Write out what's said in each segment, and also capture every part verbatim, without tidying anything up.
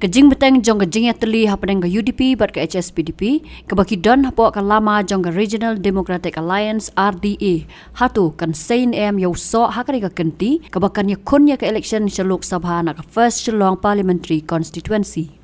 Ka jingbteng jong ka jingïatylli hapdeng ka U D P bad ka H S P D P, kaba ki don hapoh ka lama jong ka Regional Democratic Alliance, R D A, hato kan sei ne em ïa u soh ha kane ka kynti, kaba kan ïakhun ïa ka election sha Lok Sabha na ka First Shillong Parliamentary Constituency.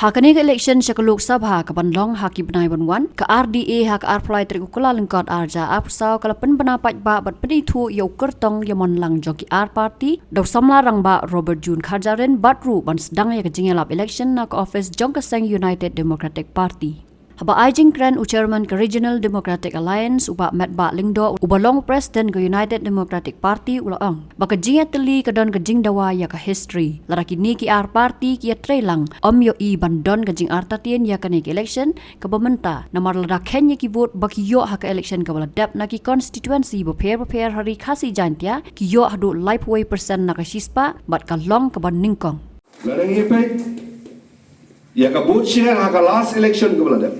Ha kane ka election sha ka Lok Sabha kaban long ha ki bnai ban wan, ka R D A ha ka arphew lai tarik u Kyllalyngkot arhajar arphew saw ka la pynbna paidbah bad pynithuh ïa u kyrtong ïa mon lang jong ki ar party, da u samla rangbah Robert June Kharjahrin bad ruh ban sdang ïa ka jingïalap election na ka office jong ka seng United Democratic Party. Haba ai jingkren u chairman ka Regional Democratic Alliance, u Bah Metbah Lyngdoh, uba long u president ka United Democratic Party, u la ong ba ka jingïatylli ka don ka jingdawa ïa ka history. Lada kine ki ar party ki ïatrei lang, ym ïohi ban don ka jingartatien ïa kane ka election kaba mynta, namar lada kheiñ ïa ki vote ba ki ïoh ha ka election kaba la dep na ki constituency bapher bapher ha Ri Khasi Jaiñtia, ki ïoh haduh laiphew wei percent na ka shispah, bad ka long kaba nyngkong. Lada ngi peit ïa ka vote share ha ka last election kaba la dep,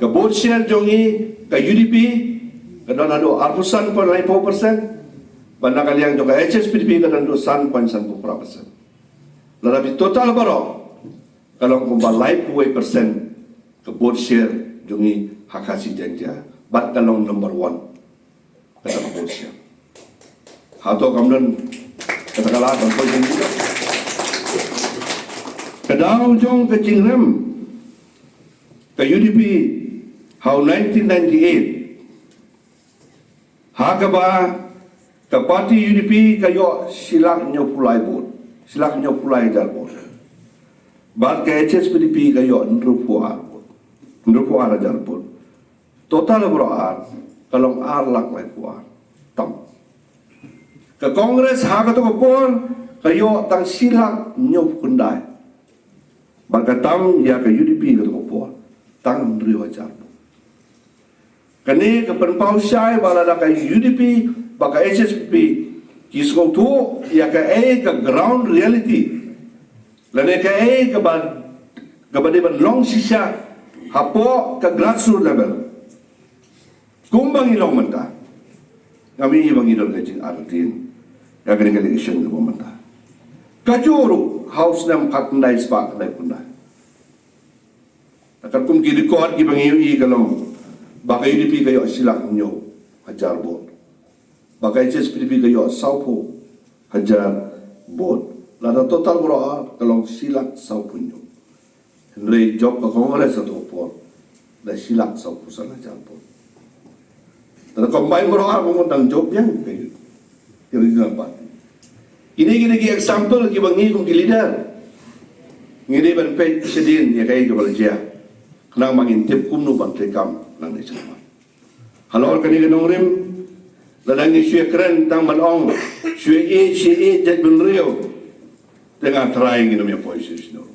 ka vote share jong ngi, ka U D P ka don haduh arphew san point nine four percent, bad na ka liang jong ka H S P D P ka don haduh san point san four percent. Lada phi total baroh, ka long kumba laiphew wei percent ka vote share jong ngi ha Khasi Jaiñtia, bad ka long number one. Kata ka vote share. Hato kam don kata ka lad ban poi jong ngi? Ka daw jong ka jingrem ka U D P ha u nineteen ninety-eight, ha kaba ka party U D P ka ïoh shi lak hynñiewphew lai vote, shi lak hynñiewphew lai hajar vote, bad ka H S P D P ka ïoh hynriewphew ar vote, hynriewphew ar hajar vote. Total baroh ar, ka long ar lak laiphew ar tam. Ka Congress ha kato ka por ka ïoh tang shi lak hynñiewphew khyndai, bad ka tam ïa ka U D P kato ka por tang hynriew hajar. Kane ka pynpaw shai ba lada ka U D P bad ka H S P D P ki sngewthuh ïa kaei ka ground reality, lane kaei kaba, kaba dei ban long shisha hapoh ka grassroots level. Kumba ngi long mynta, ngam ïohi ba ngi don ka jingartatien ïa kane ka election kaba mynta. Kajuh ruh ha u snem khatkhyndai spah khyndaiphew khyndai, katkum ki record kiba ngi ïohi ka long ba ka U D P ka ïoh shi lak hynñiew hajar vote, ba ka H S P D P ka ïoh sawphew hajar vote. Lada total baroh ar ka long shi lak sawphew hynñiew. Hynrei jop ka Congress hato ka por da shi lak sawphew san hajar vote. Lada combine baroh ar, ka mut dang jop biang ka, ka Regional Party. Kine ki dei ki example kiba ngi kum ki leader ngi dei ban peit shadien ïa kaei kaba la jia, khnang ba ngin tip kumno ban treikam nangne shakhmat. Halor kane ka nongrim, lada ngi shu ïakren tang ban ong shu ïaieit, shu ïaieit jaitbynriew, te nga tharai ngin ym ïapoi shuh shuh.